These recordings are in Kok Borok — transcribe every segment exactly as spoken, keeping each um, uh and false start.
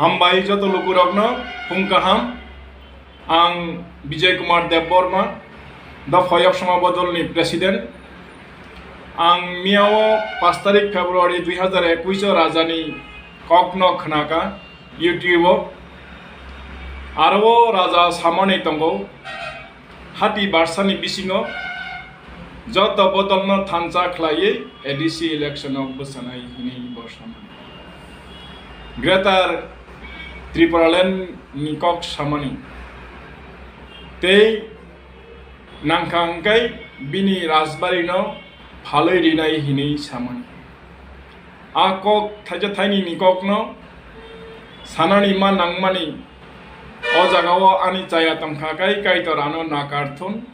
Hambai joto lukurokno phung kaham. Ang Bijay Kumar Debbarma, Dopha Yoksoma Bodolni President. Ang miyao pash tarik February dui hazar ekush o rajani kokno khnaka YouTube o. Aro o raja samani tongo, hati barsani bisingo joto bodolno thansa khlaiwi A D C election o bwchanai hinwi bo samani. Greater Tipraland ni kok samani. Tei nangkha hwnkhe bini rajbari no phalwi rinai hinwi samani. A kok thaisa thainwi ni kokno sanani ma nangmani, o jagao ani chaya tongkha khe Kaitor ano nakar thun,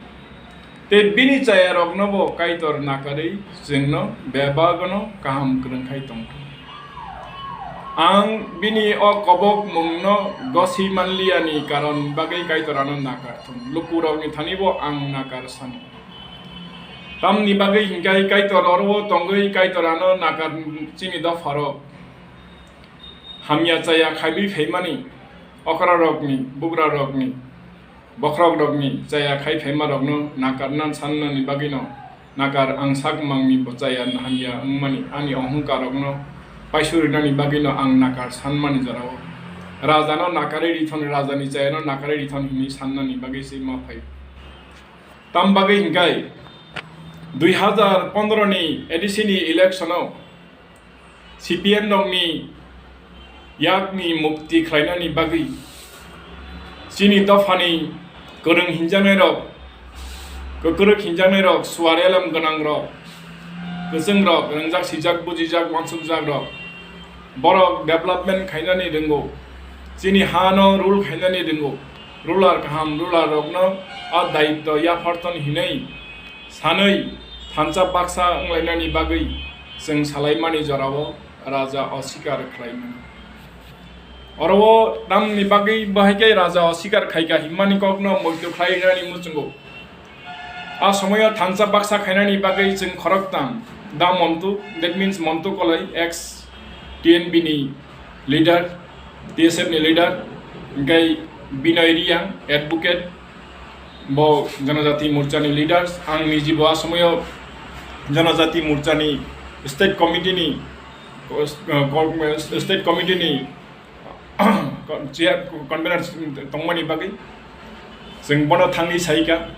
tei bini chayaroknobo Kaitor nakarwi chwngno bebagno kaham kwrwngkhai tongthun. Ang bini o kobok mungno gosi manliyani karon bagwi Kaitor ano nakar thun, lukurokni thanibo ang nakar sani. Tamni bagwi hinkhe Kaitor oro tongwi Kaitor ano nakar chini dopharo hamya chaya khaiwi phaimani, okrarokni, bugrarokni, bokhorokni chaya khai phaimarokno nakarna sannani bagwino nakar ang sakmangni bo chaya hamya wngmani, ani ohongkarokno paisurinani bagwino ang nakar sanmani jorao. Rajano nakarwi rithon, rajani chayano nakarwi rithon hinwi sannani bagwi se ma phai. Tam bagwi hinkhe dui hazar pondro ni A D C ni election o C P M rokni yakni mukti khlainani bagwi chini dophani kwrwng hinjaknairok, kwkwrwk hinjaknairok, suar elem gwnangrok, kwchwngrok, rwngjak, sijak, bujijak, uansukjakrok, borok development khainani rwngo, chini hano rule khainani rwngo, ruler kaham, ruler rokno a daityo yapharthon hinwi sanwi thansa baksa wnglainani bagwi chwng salaimani jorao raja osikar khlaimani. Oro o tamni bagwi bahai khe raja osikar khaikha himmani kokno muitu khlainani muchungo. A somoyo thansa baksa khainani bagwi chwng khoroktham, Da Montu, that means Montu Koloi, ex T N B ni leader, T S F ni leader, hwnkhe Binoy Riyang, advocate, bo Janajati Morcha ni leaders. Ang nijibo a somoyo Janajati Morcha ni state committee ni, uh, state committee ni chair, convener tongmani bagwi chwng bono thangwi saikha.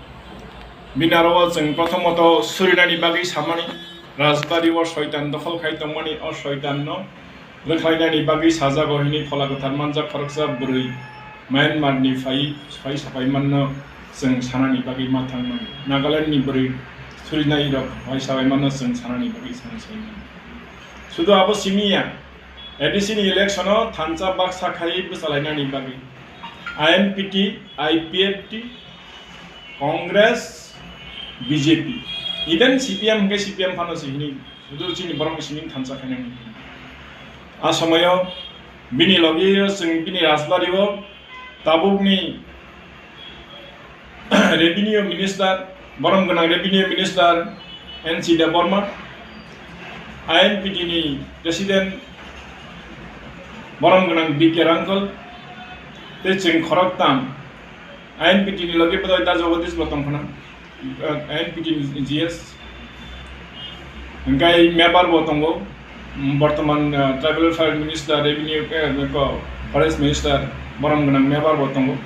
Bini aro o chwng prothomoto surinani bagwi samani, Rajbari o soitan dokhol khai tongmani, o soitan no rwkhlainani bagwi sajago hinwi Phola Kwthar manjak khoroksa bwrwi Myanmar ni phai, phai sapai manno chwng sanani bagwi ma thangmani. Nagaland ni bwrwi surinai rok phai sapai manno chwng sanani bagwi chwng saimani. Sudu abo simi ya, A D C ni election o thansa baksa khai bwchalainani bagwi I N P T, I P F T, Congress, B J P, even C P M hwnkhe C P M phano se hini, sudu chini borokni simi thansa khainani. A somoyo bini logi chwng bini Rajbari o tabukni Revenue Minister, borom gwnang Revenue Minister N C Debbarma, I N P T ni President, borom gwnang B K Rangkal, tei chwng khoroktham I N P T ni logi bodol Da Jagadish bo tongkhna, I N P T ni G S, hwnkhe member bo tongo, mm, bortoman, uh, Tribal Affairs Minister, Revenue, eh, ko, Forest Minister, borom gwnang member bo tongo.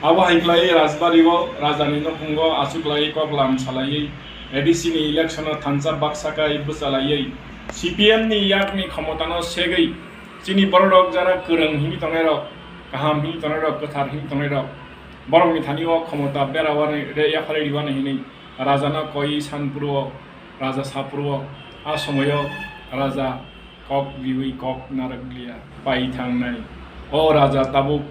Abo hai khlai Rajbari o, rajani nukhungo achuklai koklam salaiwi A D C ni election o thansa baksa kai bwchalaiwi C P M ni yakni khomotano segwi chini bororok jara kwrwng himwi tongnairok, kaham himwi tongnairok, kwthar himwi tongnairok, borokni thani o khomota bera wani re yapharwi rwani hinwi rajano koi san phuru o, raja sa phuru o, a somoyo raja kok riwi kok narwk liya pai thangnai. O raja tabuk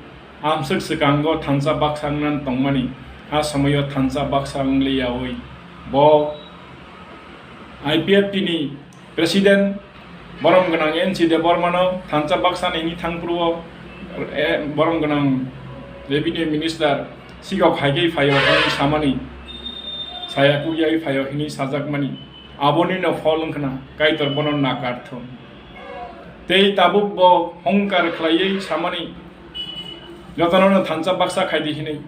amswk swkango thansa baksa wngna tongmani, a somoyo thansa baksa wng liyawi bo I P F T ni President borom gwnang N C Debbarmano thansa baksa ni hini thang phuru o, eh, borom gwnang Revenue Minister sikok hai khe phaio hini samani, saya kukyai phaio hini sajakmani. Aboni no phol wngkhna Kaitor bono nakar thung. Tei tabuk bo hongkar khlaiwi samani, jotono thansa baksa khaidi hinwi.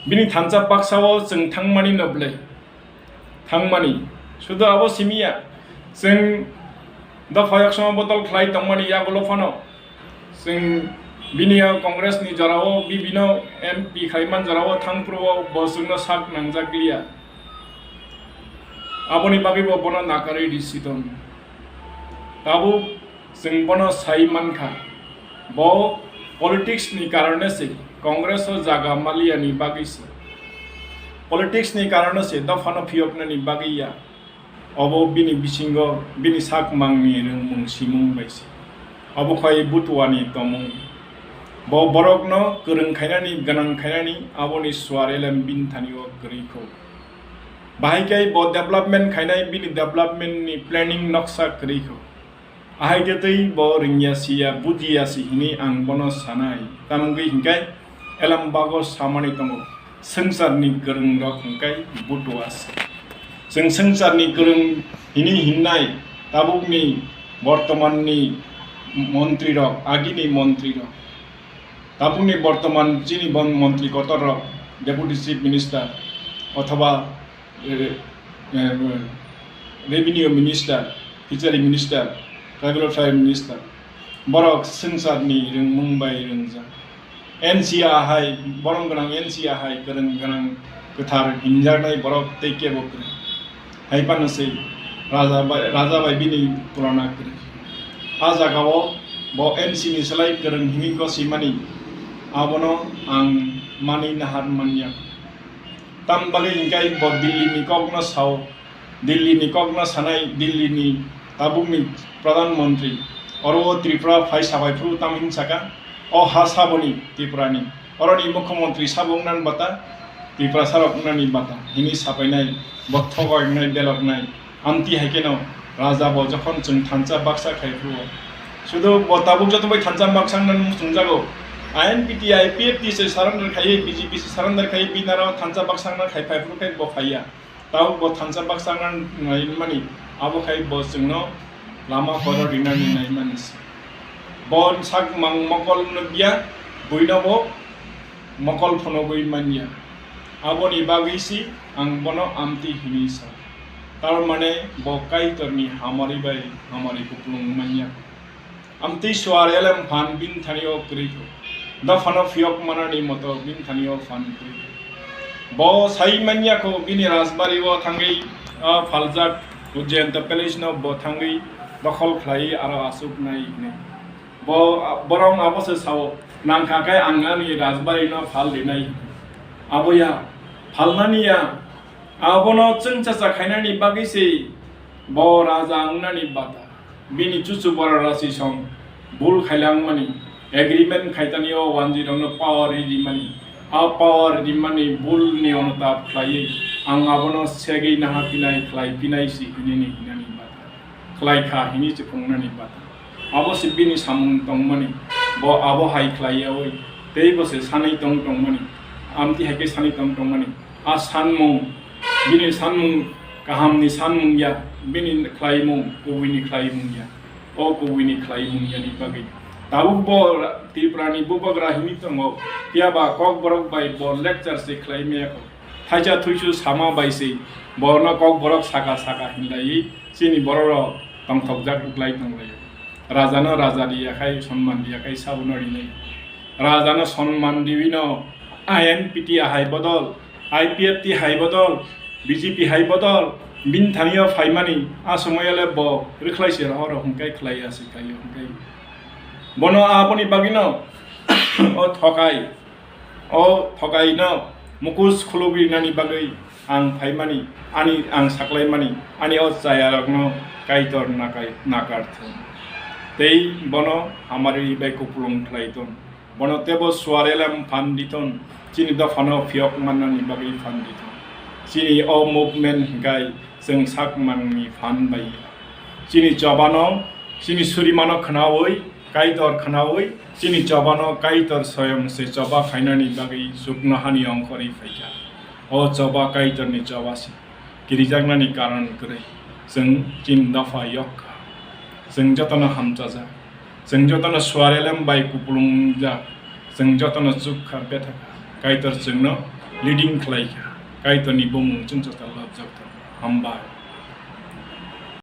Bini thansa baksao chwng thangmani no belai thangmani. Sudu abo simiya, chwng dopha yaksono bodol khlai tongmani yagulo phano. Chwng bini o Congress ni jorao bibino M P khaiman jorao thangphuru o bo chwngno sak nangjak liya. Aboni bagwi bo bono nakarwi risi tong. Tabuk chwng bono sai mankha, bo politics ni karone se Congress o jaga maliya ni bagwi se. Politics ni karone se dophano phiyoknani bagwi ya. Obo bini bisingo bini sak mangni rwngmung simung bai se. Obo khai butuani tomung. Bo borokno kwrwng khainani, gwnang khainani aboni suar elem bini thani o kwrwi kho. Bahai khe bo development khainai, bini development ni planning noksa kwrwi kho. Ahai khe tei bo rwngya siya, bujiya si hini ang bono sanai. Tamgwi hinkhe elem bago samani tongo, swngcharni kwrwng rok hinkhe butua se. Chwng swngcharni kwrwng hini hinnai tabukni bortomanni montri rok, agini montri rok. Tabukni bortoman chini bon montri kotor rok, Deputy Chief Minister othoba, eh, eh, Revenue Minister, Fishery Minister, Tribal Affairs Minister, borok swngcharni rwngmung bai rwngjak. N C A hai, borom gwnang N C A hai, kwrwng gwnang kwthar hinjaknai borok tei kebo kwrwng. Hai phano se raja bai, raja bai bini tulona kwrwi. A jagao bo N C ni slai kwrwng hini gosimani, abono ang manwi nahar manya. Tam bagwi hinkhe bo Delhi ni kokno sao, Delhi ni kokno sanai, Delhi ni tabukni Pradhan Mantri, oro o Tripura phai sabai phuru tam hin saka, o ha saboni Tripura ni. Oroni mukhyamantri sabo wngna ni bata, Tiprasa rok wngna ni bata hini sapainai, bo thogo wngnai, beloknai. Amtwi hai kheno raja bo jokhon chwng thansa baksa khai phuru o. Sudu bo tabuk joto bai thansa baksa wngna ni muchungjago. I N P T, I P F T se surrender khai, B J P se surrender khai, bini aro thansa baksa wngna khai phai phuru khai bo phaiya. Tabuk bo thansa baksa wngna nai mani, abo khai bo chwngno lama kotor rinani nai mani se. Bo sak mang mokol nukya, buino bo mokol phunugwi manya. Aboni bagwi si ang bono amtwi hinwi sa. Tar mane bo Kaitorni hamari bai hamari kupulung manya. Amtwi suar elem phan bini thani o kwrwi kho. Dophano phiyok manani moto bini thani o phan kwrwi kho. Bo sai manya kho bini rajbari o thangwi, ah, phaljak Ujjayanta Palace no bo thangwi dokhol khlai aro asuk nai hinwi. Bo, borok abo se sao, nangkha khe ang ani rajbari no phal rinai. Abo ya, phalmani ya, abono chwngsacha khainani bagwi se bo raja wngnani bata. Bini chuchu bora rasi song bul khailangmani, agreement khaitani o wanjwi rokno power ri rimani, a power rimani bul ni onotap khlaiwi ang abono segwi naha pinai khlai pinai si hinini hinani bata. Khlai kha hini se phungnani bata. Abo se bini samung tongmani, bo abo hai khlai yawi, tei bo se sanwi tong tongmani, amtwi hai khe sanwi tong tongmani. A sanmung, bini sanmung kahamni sanmung ya, bini khlaimung kubuini khlaimung ya. O kubuini khlaimung yani bagwi tabuk bo Tripurani bubagra hini tongo, phiya ba Kokborok bai bo lecture se khlai maya kho. Thaisa thuisu sama bai se bono Kokborok saka saka hinlaiwi chini bororok tongthokjak wklai tonglaio. Rajano raja riyakhai, sonman riyakhai sabono rinai. Rajano sonman riwino I N P T ahai bodol, I P F T hai bodol, B J P hai bodol, bini thani o phaimani, a somoyale bo rwkhlai se rohoro hwnkhai khlai ya se khlai ya hwnkhai. Bono aboni bagwino o thokai, o thokaino mukus khulugwi nani bagwi ang phaimani, ani ang saklaimani, ani o chayarokno Kaitor nakai-, nakarthung. Tei bono hamari bai kupulung khlai thung. Bono teibo suar elem phan di thung. Chini dophano phiyok mannani bagwi phan di thung. Chini o movement hwnkhe chwng sak manni phan bai. Chini chobano, chini surimano khnaui, Kaitor khnaui, chini chobano Kaitor soyong se choba khainani bagwi chuknohani ongkhorwi phaikha. O choba Kaitorni choba se. Kirijaknani karon kwrwi. Chwng chini dopha yok kha. Chwng jotono hamchajak. Chwng jotono suarelem bai kupulungjak, chwng jotono chukha bethakha, Kaitor chwngno leading khlaikha, Kaitorni bumung chwng joto lobjak tongo. Hambai.